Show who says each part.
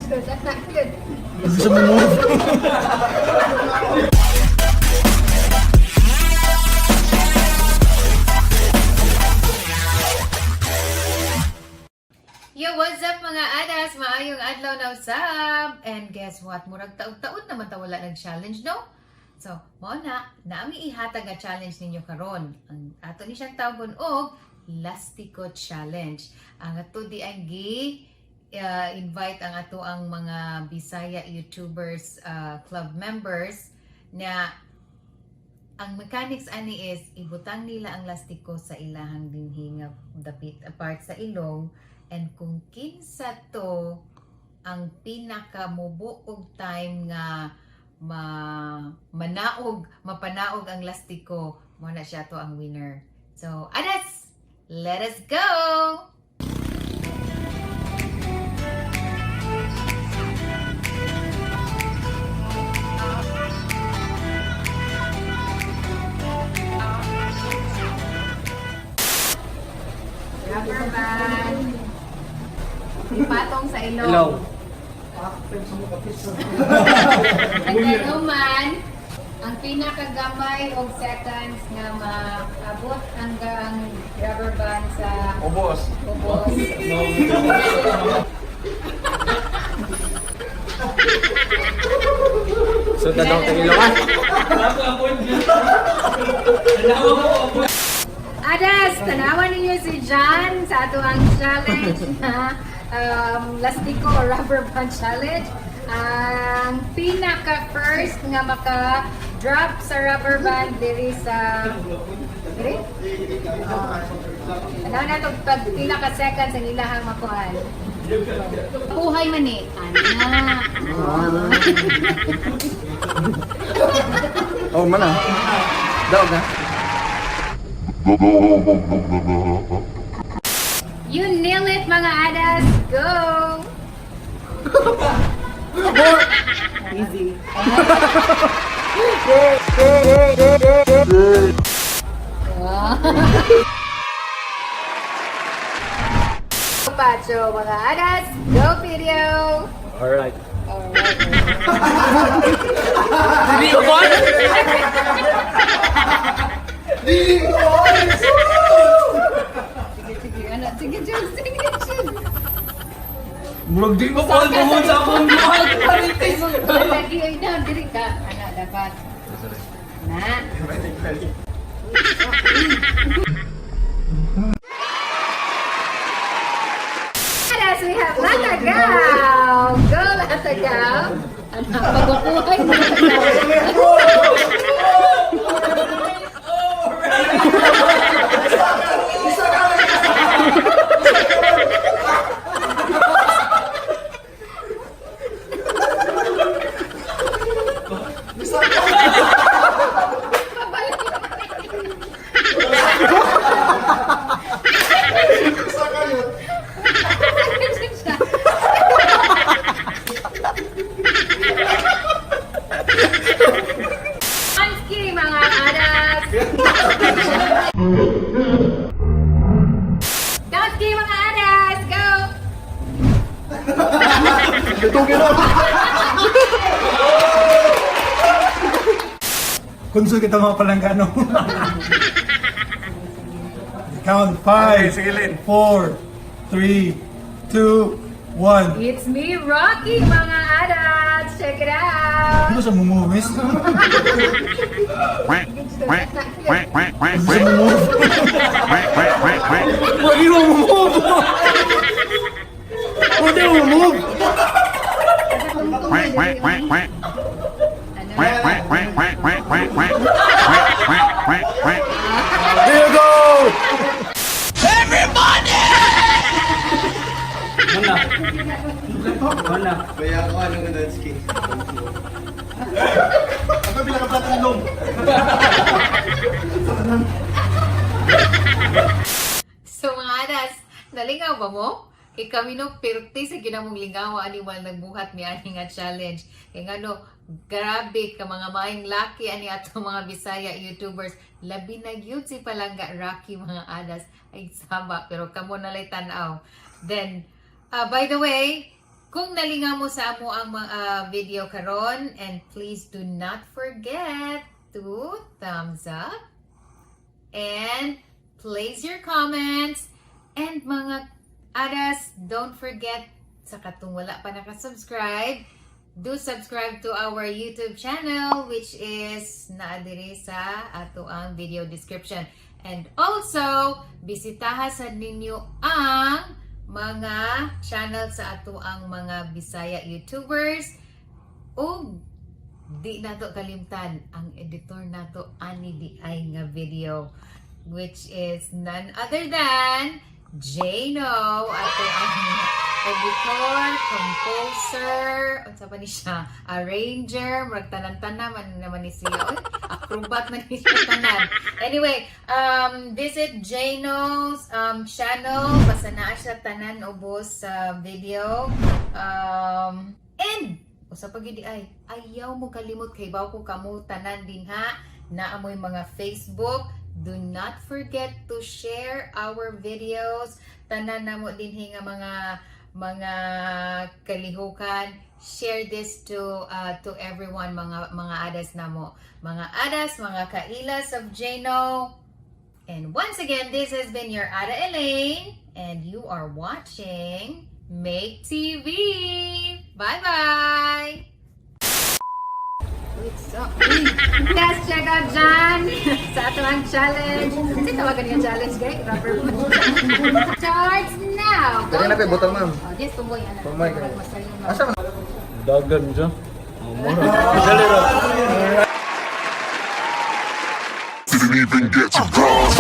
Speaker 1: That's not good.
Speaker 2: Gusto mo move?
Speaker 1: Yo, what's up, mga adas? Maayong adlaw na usab! And guess what? Murag taog-taon naman ta wala nag-challenge, no? So, mao na, naami ihatag nga challenge ninyo karon. Ang ato ni siyang tawgon og Lastiko Challenge. Ang ato di ang gi invite ang ato ang mga Bisaya YouTubers club members na ang mechanics ani is ibutang nila ang lastiko sa ilahang dinhi nga dapit apart sa ilong, and kung kinsa to ang pinakamubo og time nga ma manaog mapanaog ang lastiko, mo na siya to ang winner. So adas, let us go! Rubber band ipatong sa ilong.
Speaker 3: Hello.
Speaker 1: Ang kanuman, ang pinakagamay og seconds nga maabot hanggang rubber band sa
Speaker 3: Ubos.
Speaker 1: ubos.
Speaker 3: So, dadong tayo ah.
Speaker 1: Adas, tanawan ninyo si John sa ato ang challenge na lastiko or rubber band challenge. Ang pinaka first nga maka drop sa rubber band diri sa diri? Oh. Tanawan nato pag pinaka second sa ilahang makuan. Buhay man ni. Ana.
Speaker 2: Oh, mana? Dog ah.
Speaker 1: You nail it, mga adas. Go!
Speaker 3: Easy.
Speaker 1: Wow. Pacho, mga adas, go video!
Speaker 3: Alright.
Speaker 1: Alright.
Speaker 3: Dili ko ba?
Speaker 1: Sige, sige, ano, sige, Jules, sige, Jules.
Speaker 3: Murag di ko pa tungod sa akong buhat. Marites.
Speaker 1: Lagi ay na, diri ka. Ano, dapat. Na. Adas, we have Latagaw! Go, Latagaw! Ano, pagkukuhay mo. Anski, mga adas! Anski, mga adas! Go!
Speaker 2: Consult kita mga palanggano. Count 5,
Speaker 3: Okay, sige, Lin.
Speaker 2: 4, 3, 2, 1.
Speaker 1: It's me, Rocky, mga adas! Check it out!
Speaker 2: Ano sa move, miss? Gusto mo move? Wag mo move! Huwag mo move!
Speaker 1: Ano?
Speaker 2: There you go!
Speaker 3: Mana? Mana?
Speaker 4: Kaya ako ano ko dance king.
Speaker 2: Ako pinaka-platinum ilong.
Speaker 1: So mga adas, nalingaw ba mo? Kay kami no, pirti sa ginamong lingawa ani while nagbuhat mi ani nga challenge. Kay ngano, grabe ka mga maayong laki ani ato mga Bisaya YouTubers. Labi na gyud si Palangga Rocky, mga adas, ay saba pero kamo na lay tan-aw. Then by the way, Kung nalingaw mo sa amo ang mga video karon, and please do not forget to thumbs up and place your comments, and mga adas, don't forget sa katong wala pa nakasubscribe, do subscribe to our YouTube channel, which is naa diri sa ato ang video description. And also, bisitaha sa ninyo ang mga channel sa ato ang mga Bisaya YouTubers ug di nato kalimtan ang editor nato ani di ay nga video, which is none other than Jano, ato ang editor, composer, unsa pa ni siya, arranger, murag tanan-tanan man naman ni siya. Oy, acrobat man ni siya tanan. Anyway, visit Jano's channel, basta naa siya tanan ubos sa video. And usa pa gyud ay, ayaw mo kalimot kay baw ko kamo tanan din ha naamoy mga Facebook. Do not forget to share our videos. Tanan namo dinhi nga mga kalihukan, share this to everyone, mga adas namo, mga adas, mga kailas of Jano. And once again, this has been your Ada Elaine, and you are watching Make TV. Bye bye. What's up? Yes, check out John sa ato ang challenge. Kasi tawagan niya challenge, guys. Rubber band. Starts now.
Speaker 4: Dali na pa, butang, ma'am.
Speaker 1: Oh, yes, tumboy. Ano?
Speaker 4: Tumboy, kaya.
Speaker 1: Asa
Speaker 4: Asa man?
Speaker 2: Dagan siya.
Speaker 5: Didn't even get to cross.